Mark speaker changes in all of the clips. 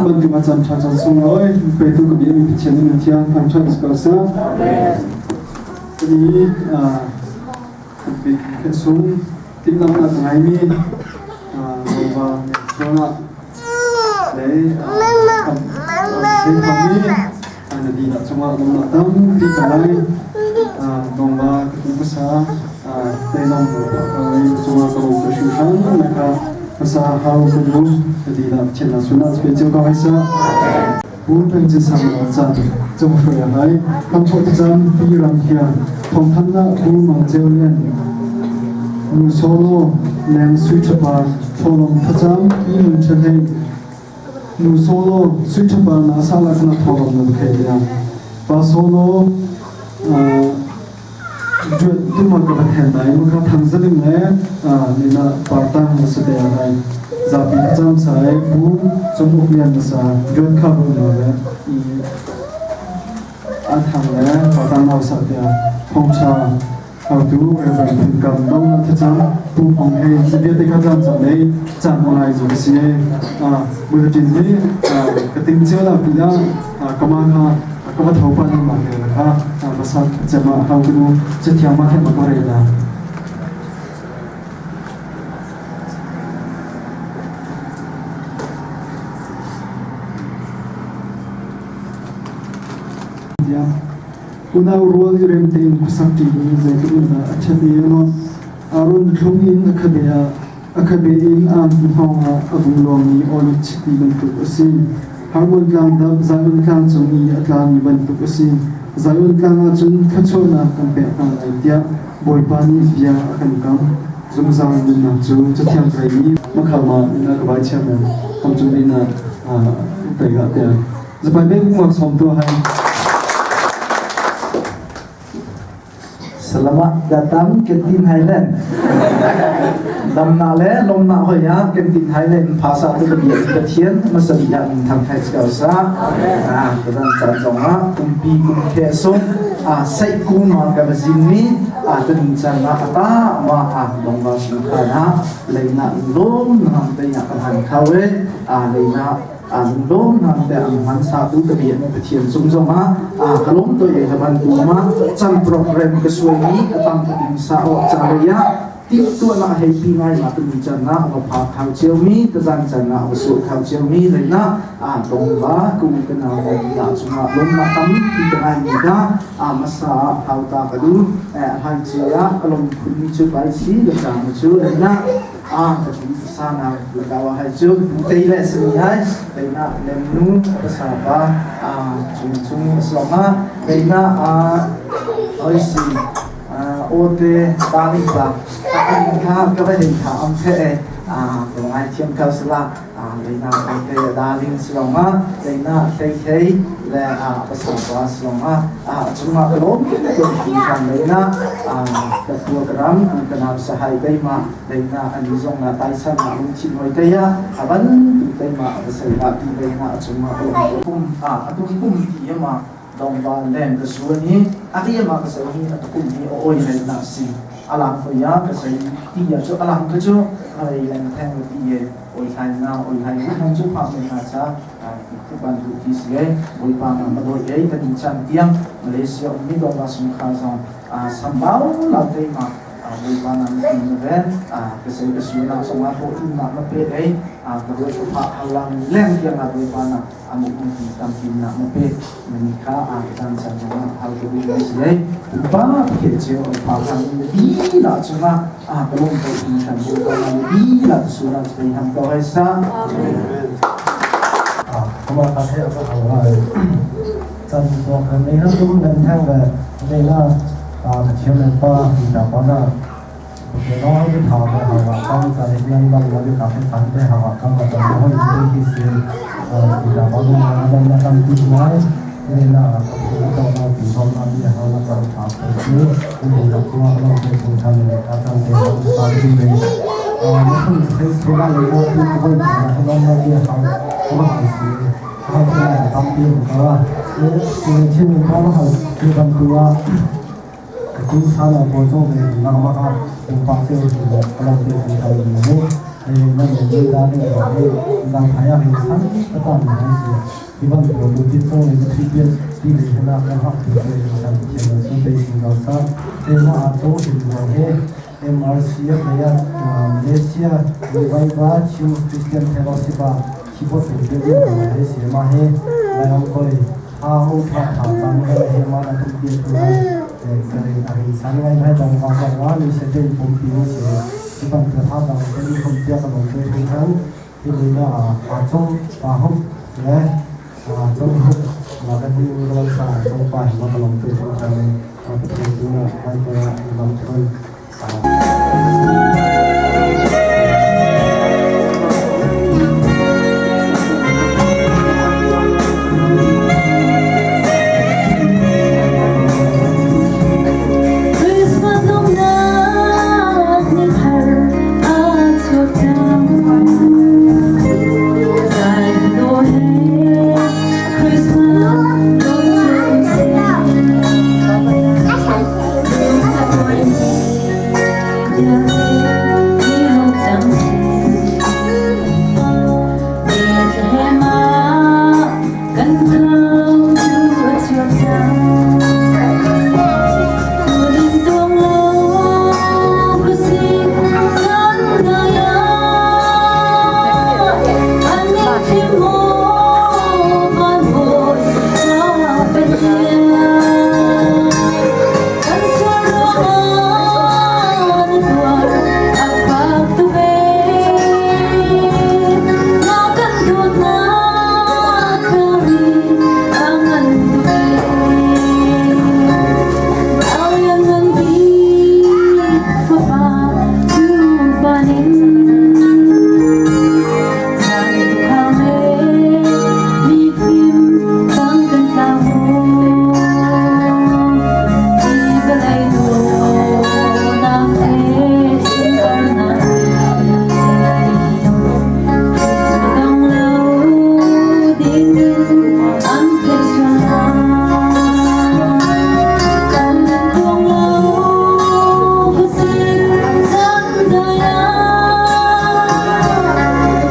Speaker 1: Bantuk a caan ṭha caan sunglawi petu ka biami Pathian in thiang thangṭhat si ko seh. Tuni kan sung timhlamhnak a ngaimi Bawipa sualnak le seiphami na dilah cungah lawmnak tampi ka ngai. Dongva ka tu hmasa teilong cungah ka lawm ka hringhran na kha hmasa hau ka duh ka dilah Pathian na sunah pe cio ko hai sa. Pu Peng Cin Sang na chan cung hruai a hai. Lamthawh tacam pi ram hian thawngthannak Pu Mang Ceu Lian Nu Solo Leng Sui Ṭhapa Tholong Thacam Pi Nun Ṭha Hlei Nu Solo Sui Ṭhapa na sala kana tholong na khei dia Pa Solo juat tuma ka va then dai ma kha thang zaling le nina partang na sa te ai zapi thacam sai pu chung uk lian na sa juat kha bu na le i an thang le partang nau sa te thong cha Hotu Reverend Phun Kam dong na thacam Pu Phong Hei zibia te kha cam cam lei cam ngai zu ka si bulletin hi ka ting cio la pi la kama kha ka va tho pa ni ma ke la kha masa chama hau ku chithiang ma khe ma ko re la Unau rual i rem tein khuasak ṭi hi zeitluk in dah a ṭhat i a nuamh. Aaron thlung in a khabe ah a khabe in angki hngawng ah a vung luangmi oliv chiti bantuk a si. Hermon tlang dap Zion tlang cung i a tlami bantuk a si. Zion tlang ah cun thluachuahnak kan pek hna lai tiah Bawipa nih bia a kan kam. Zungzal nunnak cu Cathiang kai i makhama in a ka vai chiam kam cung in a tei ga tiah Zapai beng mak som tu hai.
Speaker 2: Selamat datang ke Genting Highland. Damna le lomna hoi ah Genting Highland phasa tu ka bia Pathian masali ah min thang thai chau sa. Ah kadan chan zong ah kumpi kum khe sung ah sai ku ma ka bazin ni ah tun chan na ata ma ah dongwa sung kha na leina lom na te ya kan han khawe ah leina lawm hna te ang man sa tu ka bi Pathian cung zong ah ka lawm to ye ban tu ma chan program ka suai ni atang ka ding sa o cha le ya tip tu na hei pi ngai ma tu ni chan na va pha khau chiu mi ta zan chan na va su khau chiu mi le na a dong ba ku ka na la chunga lom na tam ti ka ngai ni ka a ma sa hau ta ka du hai chia ka lom khun ni chu pai si le cha ma chu le na a ka tu sana lakawa hai cu tei le simi hai teina lemnu ka pa a chung chung asoma teina a oisi ote tani pa an kha ka va hei kha am the e a ko ngai thiam kha sala a leina ote darling silonga leina thei thei le a pasal pa silonga a chunga ka lom ko kan leina a ka program ka nam sahai teima leina an zong na taisan na lungthin hoi te ya aban tu te ma avasai la ti leina achunga ka lom kum a atum kum ti ma dongba leng ka suan hi ari ma ka sai hi atukum hi o oi rel na si alam ko ya ka sai ti ya chu alam ka chu ai leng theng ti ye oi thai na oi thai na hang chu pha me na cha ku ban du ti si ye boi pa na ma doi ye ta din chan tiang Malaysia ummi dongba sung kha zong a sambau la te ma Bawipa na na ven ka sei ka su na song a ho in na ma pe ei ka ruat ka pha halang leng tiang a Bawipa na amu um ti tam pin na ma pe mani kha a tan chan na hal ka bu ni si ei pa phe cheu pa hang bi la chunga a ka lom ko in chan Bawipa na bi la su na chei ham ko hai sa
Speaker 3: Kama ka he ka hau lai chan ko kan nei han tum nan thang ve nei la a thiam le pa ta pa na ke no ha tha ba ha wa ka ta le nan bang la ka phe tan te ha wa ka ma ta ho ni te ki se ta pa na na na tam ti mai nei la ka pu ta na ti hom a bi ha la ka tha ko chu ni la ko la ko ko tha le ka ta te ha sa ti me a na thung se se la le na ti ko na na na bi ha ko ha si ha se na tam ti ko ni chin ko ha ti tam tu a tu sa na ko zo me na ma ka pa te ko ka lo te ti ka ni. 那年最大那个让太阳很长，不大的还是一般国度的中那个推荐地理那很好，对像现在是北京高山，在那中是那些 MRCF 呀，Malaysia Revival Chin Christian Fellowship ที่พบเป็นเรื่องของเฮเสียมาเฮแล้วก็เลยพาหูพาถามฟังก็เลยเฮมาแล้วก็เปลี่ยนตัวเกิดอะไรสันไงให้ตรงความบอกว่ามีเสด็จผมปีเสียที่บังเกิดภาพเราเป็นคนเดียวกับผมด้วยทุกท่านที่มีหน้าอาจงปาหุบและอาจงหุบมากันที่เราสาจงไปมาลงตัวทุกท่านมาเป็นตัวให้ตัวลำต้น
Speaker 4: Christmas lomnak ni thar a chuak cang. Zai do he Christmas lawm cu si. Lung a kuai mi vialte ni hong cang seh. Bethlehem ah kan khamtu a chuak cang. Tuling lo kusik sandaya Aning timo van boy Kan suruhan tuan apak tube Makan dut na kari angan tube Ang big papa tupanin San kame mi phim bang kan tao Di balay do na te sin na Dong lo ding ang Kan tuong lo kusik sandaya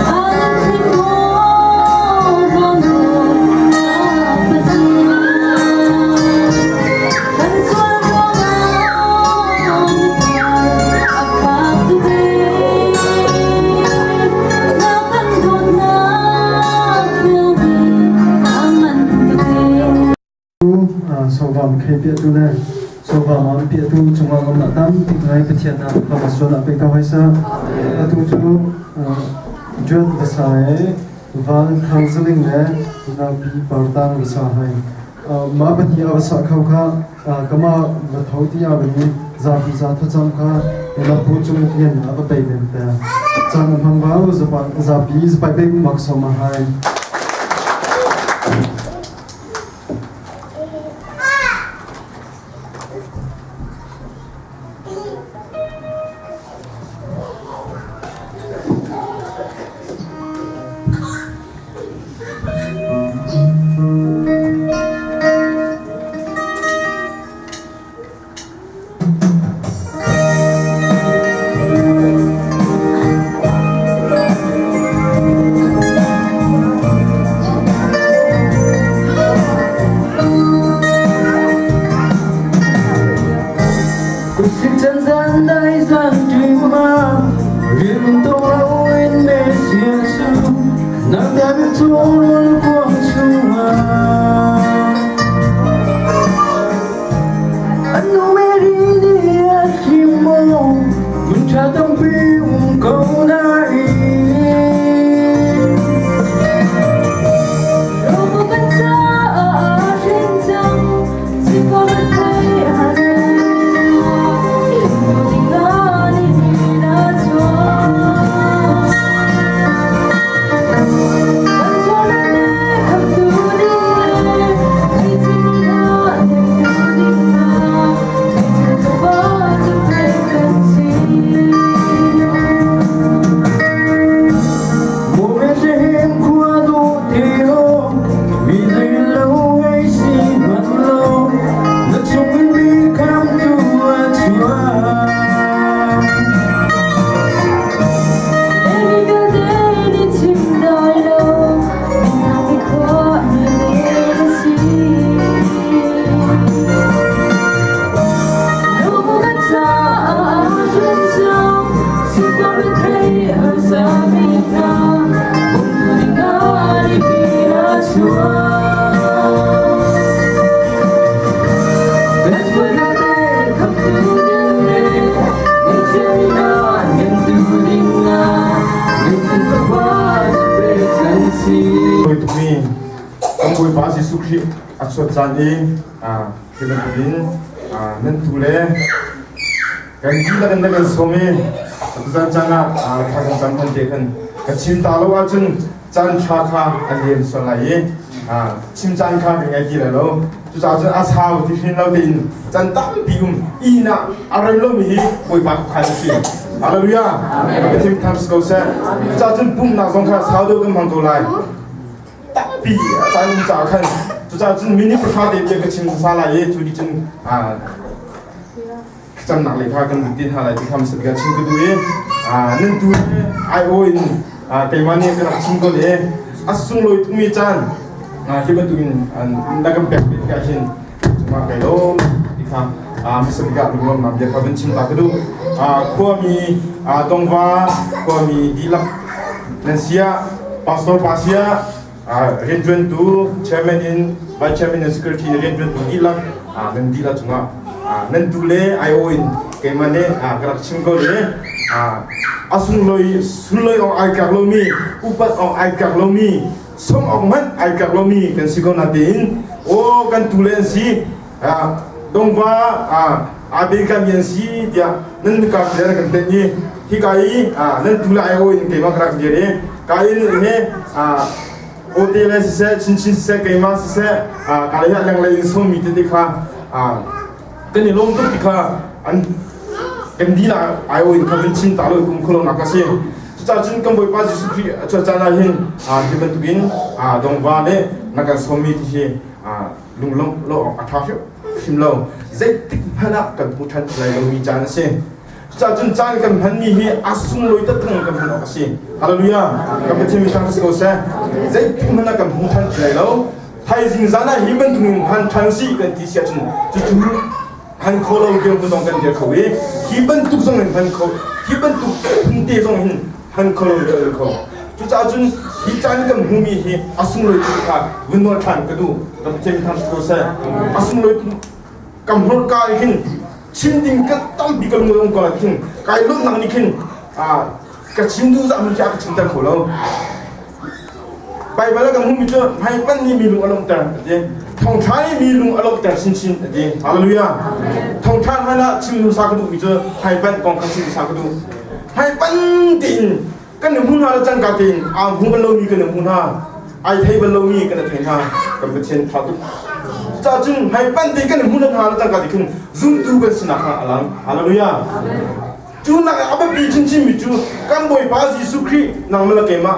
Speaker 4: Ang timo van Kan suruhan apak tube Na kan dun na angan tube
Speaker 1: Sovam khe pia tu le sovam an pia tu chunga ngam na tam tik ngai Pathian na ka so na pe ka haisa atu chu juat vasae van thangzaling le na pi partang vasa hai ma pati avasa khau kha kama la thau ti a bani za pi za tha cham kha la pu chung hian ava pe ben ta chan hang bau za pa za pi za pai bek mak so ma hai.
Speaker 5: Kan Bawipa Jesuh Khrih a chuat caan i hi bantukin nan tu le kan dihlak in na kan sawm i tuzan caan ah thla kan cam than te khan ka chim ta lo ahcun caan ṭha kha a liam sual lai i chim caan kha ka ngei ti lai lo. Cucaah cun a sau ti hrin lo tein caan tampi um inn ah a rem lomi hi Bawipa khan a si. Hallelujah. Pathian tham si ko seh. Cucaah cun pumhnak zong kha sau deuh kan hmang ko lai. Tampi caan um caah khan cucaah cun minute pahra te bia ka chim hmasa lai i cu nih cun thlacamnak lei kha kan lut te hna lai ti kha hmasa bik ah chim ka duh i nan tu ai-aw in keimah nih ka rak chim ko le a sunglawi tukmi caan hi bantukin na kan pek ve tikah hin cungah kai lawm ti kha hmasa bik ah lunglawmnak bia kha van chim ta ka duh. Khuami Dongva khuami dihlak nan sia pastor pa sia rianṭuantu chairman in vice chairman and secretary in rianṭuantu dihlak nan dihlak cungah nan tu le IO in keimah nih ka rak chim ko le a sunglawi sunglawi awk ai tlak lomi upat awk ai tlak lomi som awk hmanh ai tlak lomi kan si ko na tein aw kan tu le an si dongva American mi an si tiah nan ka kan ten i hika i nan tu le IO in keimah ka rak dir i ka in he ote le siseh chinchin siseh keimah siseh ka le lenglei in sawmmi tete kha kan i lawm tuk ti kha an kan dila IO in kha kan chin ta lo kum kholo nak a si. Cucaah cun kan Bawipa Jesuh Khrih a chuah caan ah hin hi bantukin dongva le na kan sawmmi ti hi lunglawmh lo awk a ṭha hrimhrim lo. Zeitik hmanh ah kan hmu ṭhan lai lomi caan a si. Cucaah cun caan kan hmanmi hi a sunglawi taktak in kan hman awk a si. Hallelujah! Kan Pathian mi si ko seh. Zeitik hmanh ah kan hmu ṭhan lai lo. Thaizing zan ah hi bantuk in hman ṭhan si kan ti si ahcun cucu hman kho lo dirhmun zong kan dir kho i hi bantuk zong in hman kho hi bantuk phunte zong hin hman kho lo kan kho. Cucaah cun hi caan kan hmumi hi a sunglawi tuk kha vun nawl ṭhan ka duh. Kan Pathian mi thang si ko seh. A sunglawi kam hmurka i khin chim ding ka tampi ka lung um ko khin kai lawmhnak nih khin ka chim duh zah mi khi a ka chimter kho lo. Baibal ah kan hmuhmi cu hmaipan nih mi lung a lawmhter a ti. Thawngṭha nih mi lung a lawmhter chinchin a ti. Hallelujah. Thawngṭha hmanh ah chim hmasa ka duhmi cu hmaipan kong kha chim hmasa ka duh. Hmaipan tein kan i hmu hna le cangka tein aa hmu bal lomi kan i hmu hna. Ai thei bal lomi kan i thei hna. Kan Pathian ṭha tuk. Cucaah cun hmaipan tein kan i hmu hna le cangka te khin zumtu kan sinak kha a lang. Hallelujah. Cu nak a biapi chinchinmi cu kan Bawipa Jesuh Khrih nangmah le keimah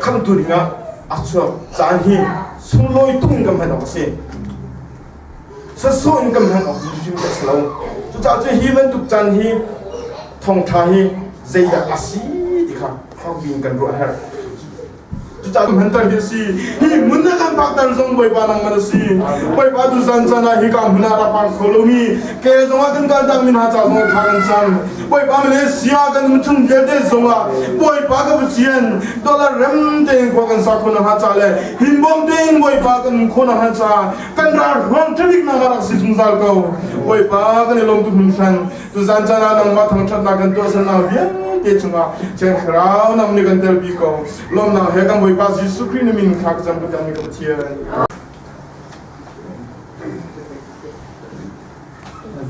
Speaker 5: khamhtu dingah a chuak caan hi sunglawi tuk in kan hman awk a si. Sasawh in kan hman awk hrim a si lo. Cucaah cu hi bantuk caan hi thawngṭha hi zeidah a si ti kha fakpi in kan ruah a herh. Cucaah hmanter hi a si. Hi hmun na kan phakter zong Bawipa nangmah na si. Bawipa tu zan caan ah hika hmun ah rak phan kho lomi ke zongah kan kal takmi hna ca zong thla kan cam. Bawipa Malaysia kan um chung vialte zongah Bawipa ka Pathian dollar rem tein khua kan sa kho na hnga ca le himbawm tein Bawipa kan um kho na hnga ca kan ral ruang ṭhabik nangmah rak si zungzal ko. Bawipa kan i lawm tu hmun hran. Tuzan caan ah nangmah thangṭhatnak kan tuah salnak vialte chungah Thiang Thlarau nang nih kan telpi ko. Lawmnak he kan Bawipa Jesuh Khrih na min kha ka cam ka dang ka Pathian.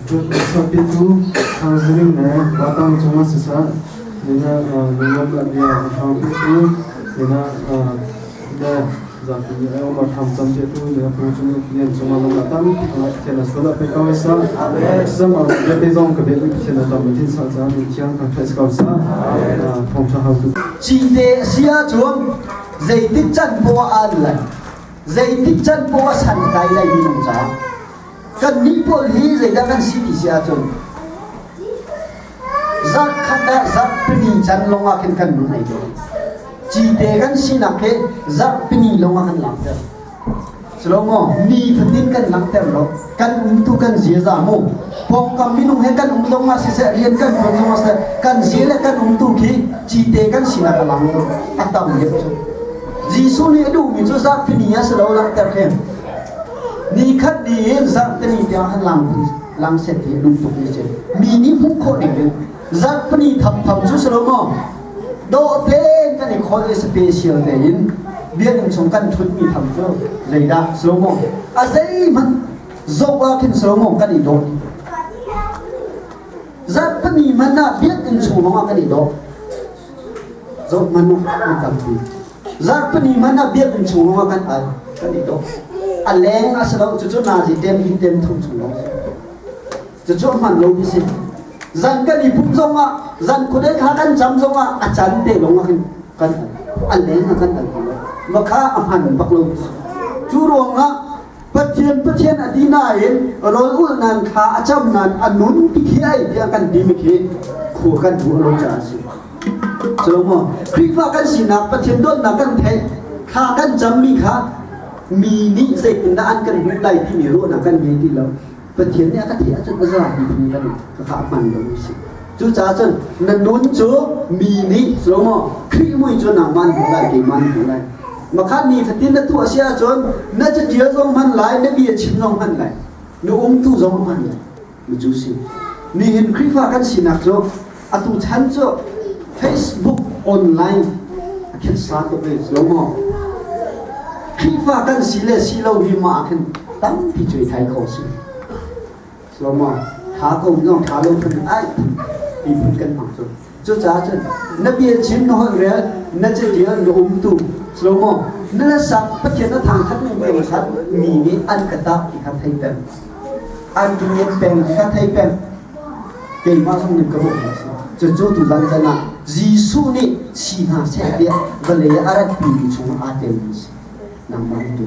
Speaker 1: Sapitu thangziring le vatang cungah siseh, nina lunglam le bia a haupitu, nina le zapi ai um tham cam te tu nina pu cung lian cungah lung a tam Pathian a sual a pe ko sa sam a bia te zong ka be Pathian a tam tin sa cha min thiang kan thais ko sa thong tha hau tu
Speaker 6: Cite a si ahcun zeitik can poah aan lai zeitik can poah san kai lai minung caah kan nih pawl hi zeidah kan si ti si ahcun zarh khat ah zarhpini can lawng ah khin kan nun ei lo. Cite kan sinak hi zarhpini lawng ah kan langhter. Silo maw ni fatin kan langhter lo. Kan umtu kan ziaza mu pawngkam minung he kan um zong ah siseh rian kan tuan zong ah siseh kan zia le kan umtu khi cite kan sinak a lang lo a tam deuh cu. Jesuh nih a duhmi cu zarhpini ah si lo langhter khi ni khat ni in zarhpini tiang khan lang lang set hi lung tuk ni si mi nih hmuh khawh ding in zarhpini tham tham cu si lo maw dawh tein kan i khol i special tein. Biakinn chung kan ṭhutmi tham cu zeidah Solomon a zeihmanh zoh ah khin Solomon kan i dawh. Zarhpini hmanh ah biakinn chung lawngah kan i dawh. Zoh hmanh u, kan tampi. Zarhpini hmanh ah biakinn chung lawngah kan al, kan i dawh. A leng a si lo, cucu nazi tem hi tem thum chung lawng. Cucu a hman lomi si. Zan kan i pumh zongah, zan khuadei kha kan cam zongah a can te lawngah khin kan al. A leng ah kan al ti lo. Makha a hman bak lomi si. Cu ruangah Pathian Pathian a ti nain rawl ulh nan kha a cam nan a nun ti khi ai tiah kan timi khi khua kan duh lo caah a si. So maw Khrihfa kan sinak Pathian dawtnak kan theih thla kan cammi kha mi nih zeitindah an kan hmuh lai timi ruahnak kan ngei ti lo. Pathian nih a ka theih ahcun a za ti phung kan ka kha a hman lo mi si. Cucaah cun na nun cu mi nih so maw Khrih mui cu nangmah an hmuh lai keimah an hmuh lai. Makhan ni fatin na tuah si ahcun na catial zong hman lai, na bia chim zong hman lai, na umtu zong hman lai. Na cu si. Nihin Khrihfa kan sinak cu atu chan cu Facebook online a khet sa tuk ve lo maw? Khrihfa kan si le si lo hi mah ah khin tampi cuai thai kho si. Lo maw? Tha ko zong tha lo phun ai ti phun kan hmang cu. Cucaah cun na bia chim na holh rel na catial na umtu lo maw na la sak Pathian na thangthat ning peng khat mi nih an ka tak ti kha thei peng an kin peng ti kha thei peng keimah zong nih ka bawmh si cucu tu zan zan ah Jesuh nih si hna seh tiah vawlei ah a rat pimi chung aa telmi si nangmah tu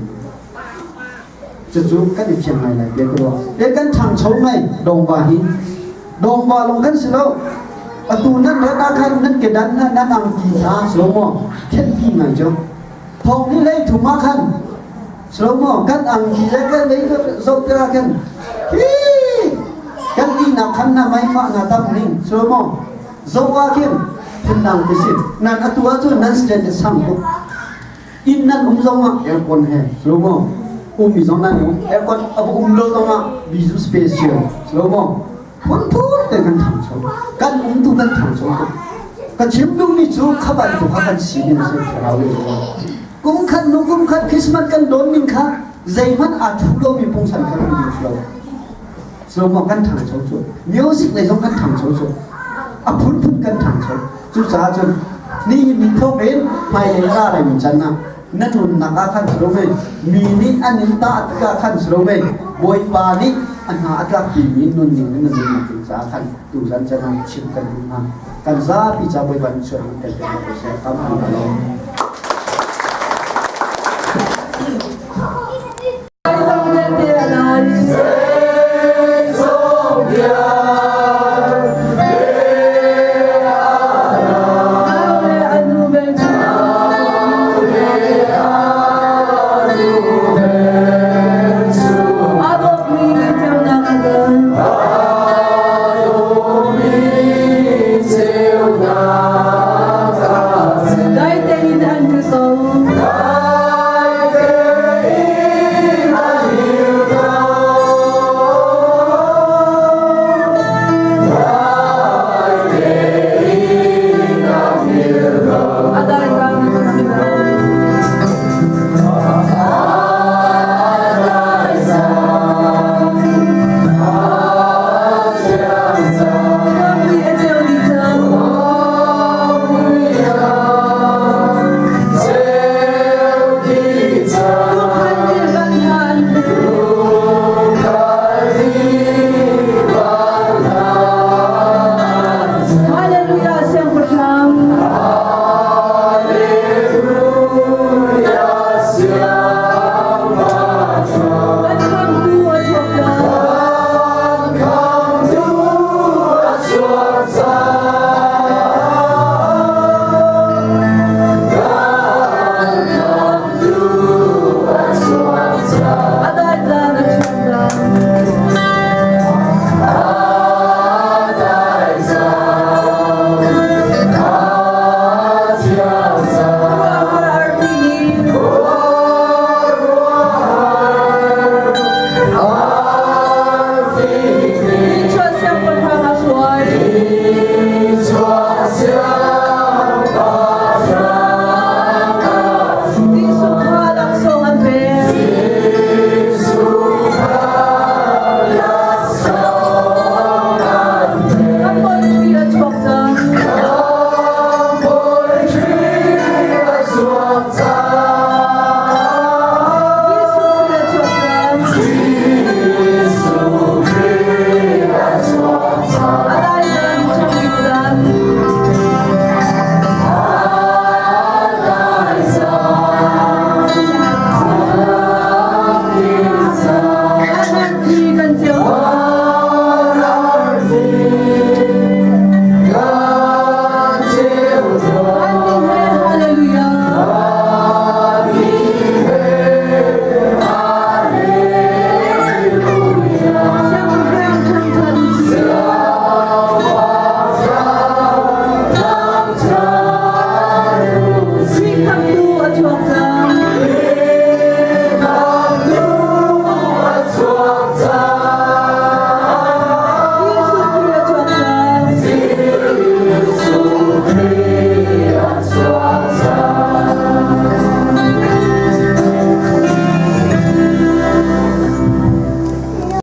Speaker 6: Cucu kan i fiang ngai lai tiah ka ruah. Te kan ṭhangcho ngai dongva hi. Dongva lawng kan si lo. Atu nan rat ah khan nan kedan hna nan angki hna so maw khenpi ngai cu. Thong ni lei thum ah khan so maw kan angki le kan lei zoh tikah khan hi kan ihnak khan na meifah na tam ning so maw zoh ah khin phundang ti si nan atu ahcun nan stand sang tuk Inn nan um zongah aircon he so maw ummi zong nan um aircon a va um lo zongah bizu special so maw phunphun te kan thangcho kan um tu kan thangcho tuk ka chim duhmi cu kha bantuk kha kan sining si thlarau le kum khat nu kum khat Christmas kan don ning kha zeihmanh aa thu lomi pungsan kha kan duh lo so maw kan thangcho cu music lei zong kan thangcho cu a phunphun kan thangcho cucaah cun nihin ni thawk in hmailei a ra laimi can ah na nunnak ah khan si lo mei mi nih an in tah tikah khan si lo mei bawipa nih a hna a tlak timi nunning in na nunnak ding caah khan tuzan can ah chim kan duh hna kan zapi ca bawipa nih chuah kan pe ko seh kam an lo.